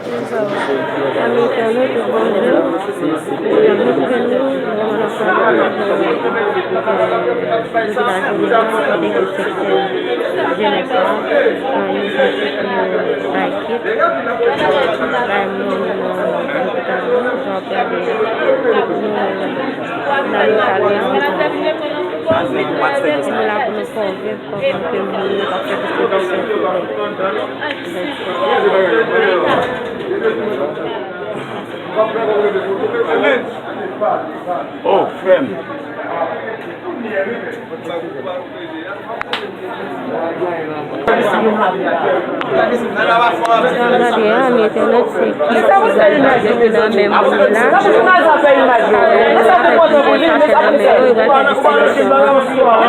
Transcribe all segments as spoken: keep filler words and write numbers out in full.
Amis internautes, bonjour. Nous sommes revenus dans la salle de village général avec le secteur jeunesse, euh, une partie, euh, Haïti. Là, nous, nous, nous, nous, nous, nous, nous, nous, nous, nou la pou nou konvenk kòman ke moun yo t ap fè distribisyon sou lè. Oh, frè m. Gade a, mi entènèt se ki nan menm moun la. Sa yo la fè plizyè sachè nan men yo, yo pral fè distribisyon an.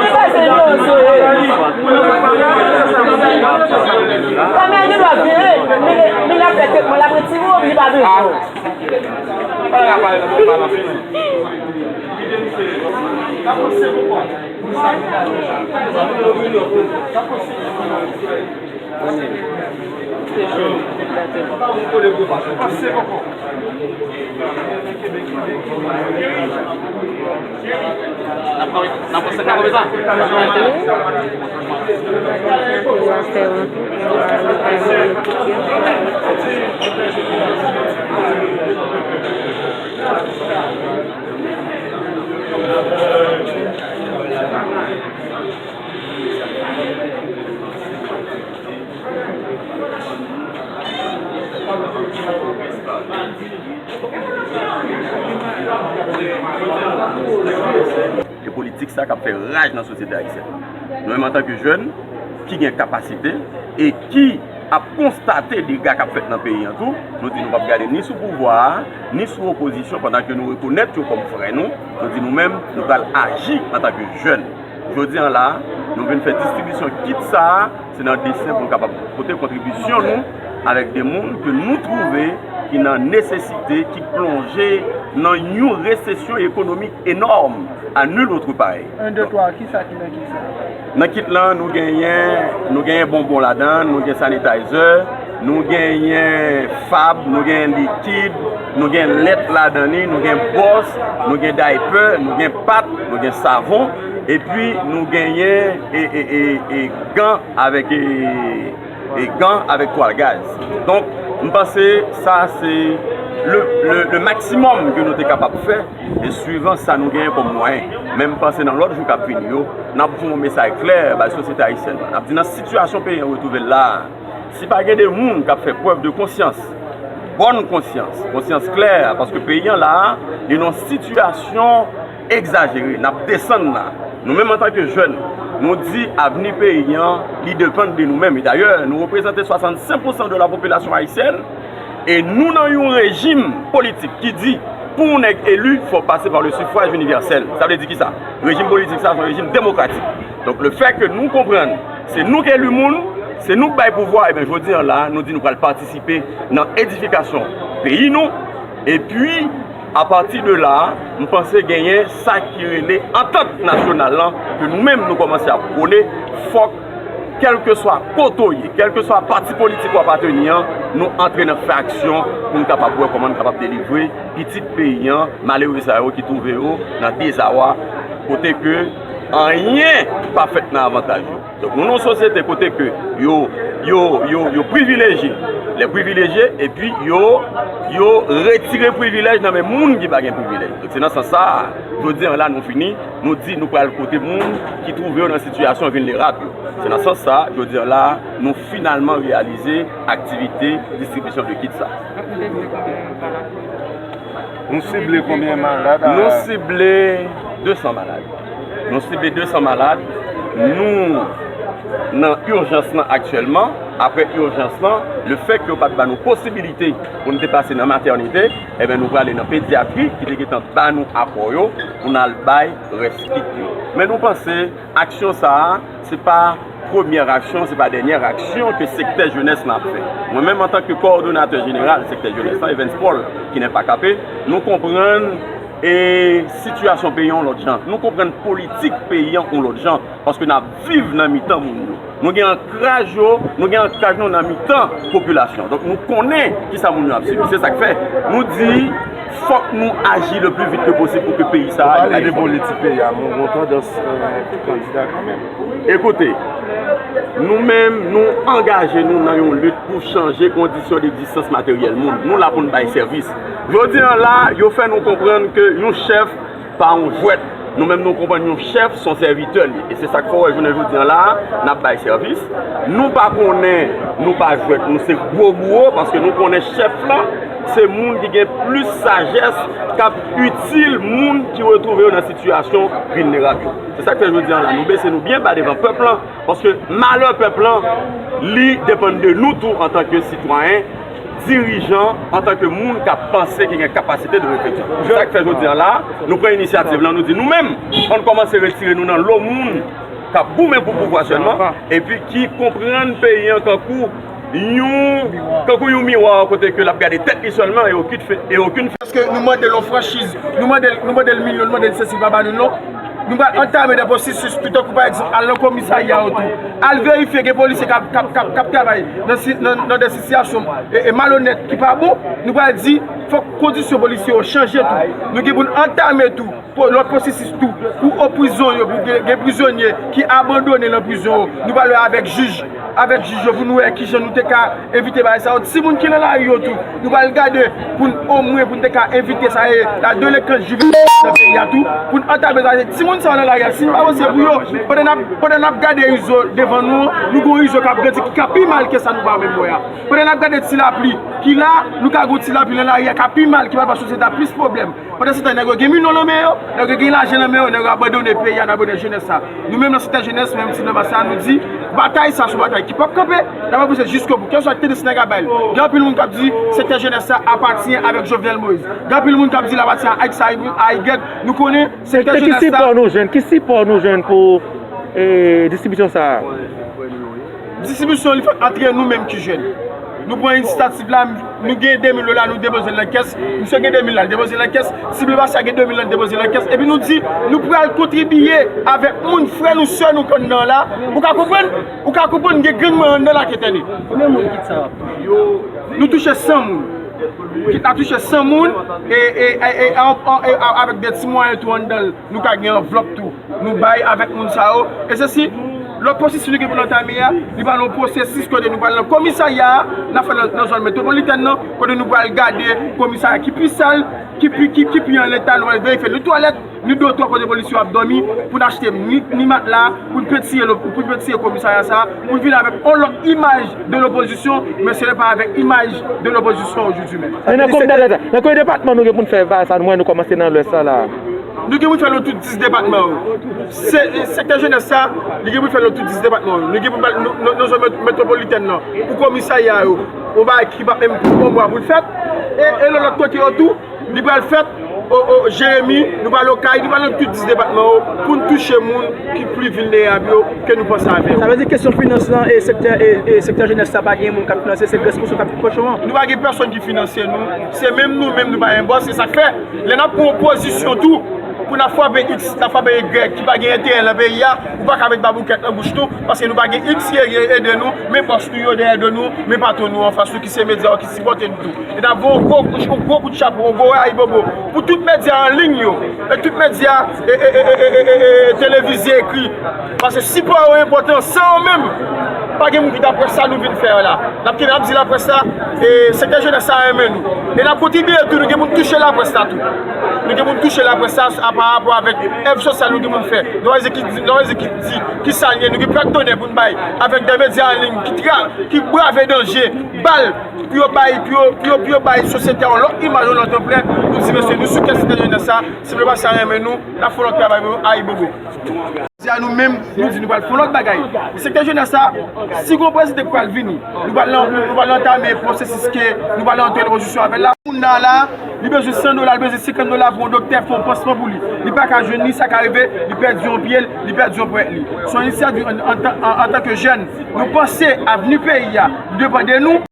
E politik sa k ap fè raj nan sosyete ayisyèn. Nou menm antanke jèn ki gen kapasite e ki ap konstate dega k ap fèt nan peyi an tou, nou di nou p ap gade ni sou pouvwa a, ni sou opozisyon, pandan ke nou rekonèt yo kòm frè nou, nou di nou menm, nou pral aji antanke jèn. Jodi an la, nou vin fè distribisyon kit sa a, se nan desè pou n kapab pote kontribisyon nou avèk de moun ke nou twouve ki nan nesesite, ki plonje nan yon resesyon ekonomik enòm, à nul autre pareil. Un, deux, trois, kisa ki nan kit sa? Nan kit lan, nou genyen, nou genyen bonbon ladan, nou gen sanitizer, nou genyen fab, nou genyen likid, nou gen lèt ladan li, nou gen bwòs, nou gen diaper, nou gen pat, nou gen savon, epi nou genyen e, e, e, e gan avèk e, e gan avèk twal gaz. Donk, m panse sa se le, le, le maximum ke nou te kapab fè, e suivan sa nou genyen kòm mwayen. Men m panse nan lòt jou k ap vini yo, n ap voye yon mesaj klè bay sosyete ayisyèn nan. N ap di nan sitiyasyon peyi an retwouve l la a, si pa gen de moun k ap fè prèv de konsyans, bòn konsyans, konsyans klè, paske peyi an la a, li nan yon sitiyasyon egzajere, n ap desann la. Nou menm antanke jèn, nou di avni peyi an, li depann de nou menm. E dayè, nou reprezante swasannsenk pousan de la popilasyon ayisyèn, e nou nan yon rejim politik ki di, pou yon nèg eli, fò w pase pa le sifwaj inivèsèl. Sa vle di kisa? Rejim politik sa, se yon rejim demokratik. Donk, le fè ke nou konprann, se nou k eli moun, se nou k bay pouvwa, ebyen, jodi an la, nou di nou pral patisipe nan edifikasyon peyi nou, epi, apati de la, m panse genyen sa ki rele antant nasyonal lan, ke nou menm nou kòmanse ap pwone, fòk, kèlkeswa kote w ye, kèlkeswa pati politik w apateni an, nou antre nan fè aksyon pou n kapab wè kòman n kapab delivre pitit peyi an, malere sa yo ki twouve yo nan dezawa, kote ke anyen pa fèt nan avantaj yo. Donk, nou nan yon sosyete kote ke yo, yo, yo, yo privilejye les privilégiés, epi yo, yo retire privilèj nan men moun ki pa gen privilèj. Donk, se nan sans sa a, jodi an la, nou fini, nou di nou pral kote moun ki twouve yo nan sitiyasyon vilnerab yo. Se nan sans sa a, jodi an la, nou finalman reyalize aktivite distribisyon de kit sa. Nou sible konbyen malad a? Nou sible de san malad. Nou sible de san malad. Nou nan ijans lan aktyèlman. Apre ijans lan, le fè ke yo pa t ba nou posibilite pou n te pase nan matènite, ebyen, nou prale nan pedyatri ki te gentan ba nou akò yo pou n al bay rès kit yo. Men nou panse aksyon sa a, se pa premyè aksyon, se pa dènyè aksyon ke sektè jenès lan ap fè. Mwen menm, antanke kowòdonatè jeneral sektè jenès lan, Evens Paul, ki n'est pas capé, nou konprann E sitiyasyon peyi an yon lòt jan. Nou konprann politik peyi an yon lòt jan, paske n ap viv nan mitan moun yo. Nou gen ankraj yo, nou gen ankraj nou nan mitan popilasyon. Donk nou konnen kisa moun yo ap sibi. Se sa k fè nou di fòk nou aji le pli vit ke posib pou ke peyi sa a. Pale de politik peyi a, men w gen yon tandans, euh, kandida kanmenm. Ekoute, nou menm, nou angaje nou nan yon lit pou chanje kondisyon de egzistans materyèl moun. Nou la pou n bay sèvis. Jodi an la, yo fè nou konprann ke yon chèf pa yon jwèt. Nou menm, nou konprann yon chèf se yon sèvitè li. E se sa k fè w wè jounen jodi an la, n ap bay sèvis. Nou pa konnen, nou pa jwèt, nou se gwo bouwo, paske nou konnen chèf lan se moun ki gen plis sajès, k ap itil moun ki retwouve yo nan sitiyasyon vilnerab yo. Se sa k fè jodi an la, nou bese nou byen ba devan pèp lan, paske malè pèp lan, li depann de nou tou antanke sitwayen, dirijan, antanke moun k ap panse, ki gen kapasite de refleksyon. Se sa k fè jodi an la, nou pran inisyativ lan, nou di nou menm, ann kòmanse retire nou nan lo moun k ap goumen pou pouvwa sèlman, epi ki konprann peyi an kankou yon, kankou yon miwa kote ke l ap gade tèt li sèlman e okin fè, e okin fè. Paske nou mande l yon franchiz, nou mande l, nou mande l milyon, nou mande l sesi, pa ba nou l non. Nou pral antame de pwosesis tou tankou pa egzanp al nan komisarya yo tou. Al verifye gen polisye k ap, k ap, k ap, k ap travay nan si, nan, nan de sitiyasyon e, e malonèt ki pa bon. Nou pral di fòk kondisyon polisye yo chanje tou. Nou gen pou n antame tou po-, lòt pwosesis tou pou oprizon yo, pou gen, gen prizonye ki abandone nan prizon yo. Nou pral wè avèk jij, avèk jij yo pou nou wè kijan nou te ka evite bagay sa yo. Timoun ki nan lari yo tou, nou pral gade pou n omwen pou n te ka evite sa e la delenkwans jivenil nan peyi a tou, pou n antame sa. Timoun sa yo nan lari a, si nou pa panse pou yo, pandan n ap, pandan n ap gade Izo devan nou, nou gen yon Izo k ap grandi ki ka pi mal ke sa nou pa menm wè a. Pandan n ap gade Ti Lapli ki la, nou ka gen yon Ti Lapli nan lari a k ap pi mal, ki pral ba sosyete a plis pwoblèm. Pandan se tan, nèg yo gen milyon nan men yo, nèg yo gen lajan nan men yo, nèg yo abandone peyi a, n abandone jenès sa. Nou menm nan sektè jenès, nou menm Ti Blan Masa, nou di, batay sa se yon batay ki p ap kanpe, n ap pouse jiskobou. Kèlkeswa tandans nèg la bay. Gen anpil moun k ap di sektè jenès sa apatyen avèk Jovenel Moïse. Gen anpil moun k ap di l apatyen a X A Y, nou konnen sektè jenès sa. Ki sipò nou jwenn, ki sipò nou jwenn pou, eh, distribisyon sa a? Distribisyon li fèt antre nou menm ki jèn. Nou pran inisyativ la, nou gen de mil dola, nou depoze l nan kès, misye gen de mil la, l depoze l nan kès, Ti Blan Masa gen de mil la, l depoze l nan kès, epi nou di, nou pral kontribiye avèk moun, frè nou, sè nou k anndan la. Ou ka konprann? Ou ka konprann, gen grenn mwen anndan la ki tène. Konbyen moun kit sa? Nou touche san moun. Kit la touche san moun, e, e, e, e, e, e, avèk de ti mwayen tou anndan l, nou ka gen anvlòp tou. Nou bay avèk moun sa yo. E se si lòt pwosesis nou gen pou n antame a, li pral yon pwosesis kote nou pral nan komisarya a, n ap fè nan, nan zòn metwopolitèn nan, kote nou pral gade komisarya ki pi sal, ki pi, ki, ki pi an leta, nou pral verifye ni twalèt, ni de twa kote polisye yo ap dòmi, pou n achte ni, ni matla, pou n pentire lo-, pou n pentire komisarya sa, pou n vin avèk yon lòt imaj de lopozisyon, men se pa avèk imaj de lopozisyon aujourd'hui menm. Men nan konbyen, nan konbyen depatman nou gen pou n fè bagay sa, nou, nou kòmanse nan lwès la la? Nou gen pou n fè l nan tout dis depatman yo. Se, sektè jenès sa, li gen pou l fè l nan tout dis depatman yo. Nou gen pou n, nou, nou, nou zòn met-, metwopolitèn nan, pou komisarya yo, yon bagay ki p ap menm pran yon mwa pou l fèt. E, e nan lòt kote yo tou, li pral fèt, o, o, Jeremi, nou pral Okay, nou pral nan tout dis depatman yo, pou n touche moun ki pli vilnerab yo, ke nou panse avè yo. Sa vle di kesyon finans lan, e sektè, e, e sektè jenès sa pa gen moun k ap finanse, se graspousyon k ap poche w an. Nou pa gen pèsonn ki finanse nou, se menm nou menm, nou pa gen bòs, se sa k fè, lè n ap pran yon pozisyon tou, pou n ap frape X, n ap frape Y, ki pa gen enterè nan peyi a, ou pa ka met baboukèt nan bouch nou, paske nou pa gen X ki ede nou, men bòs nou yo dèyè do nou, men patwon nou anfas nou, ki se medya yo ki sipòte nou tou. E n ap voye yon gwo, yon gwo kout chapo, yon gwo ayibobo pou tout medya an liy yo, e tout medya, e, e, televize, ekri. Paske sipò yo enpòtan, san yo menm, pa gen moun ki t ap wè sa nou vin fè la. N ap kenbe, n ap di laprès la, e sektè jenès sa renmen nou. E n ap kontribiye tou, nou gen pou n touche laprès la tou. Nou gen pou n touche laprès la a, pa rapò avèk èv sosyal nou gen pou n fè. Nou pa bezwen ki, nou pa bezwen ki di kisa l ye, nou gen plak donè pou n bay avèk de medya an liy ki tra-, ki brave danje, bal, pou yo bay, pou yo, pou yo, pou yo bay sosyete a yon lòt imaj, yon lòt anplè. Nou di, mesye, nou sou kè sektè jenès sa, si nou pa sa renmen nou, n ap fè yon lòt travay pou nou, ayibobo. Jodi a nou menm, nou di nou pral fè yon lòt bagay. Sektè jenès sa, si gon prezidan ki pral vini, nou pral lan-, nou pral antame pwosesis ke nou pral antre an opozisyon avè l la. Moun nan la, li bezwen san dola, li bezwen senkant dola pou yon doktè fè yon pansman pou li. Li pa ka jwenn li, sa ka rive, li pèdi yon pye l, li pèdi yon pwèt li. Se yon inisyativ an, an, an, antanke jèn, nou panse avni peyi a depann de nou.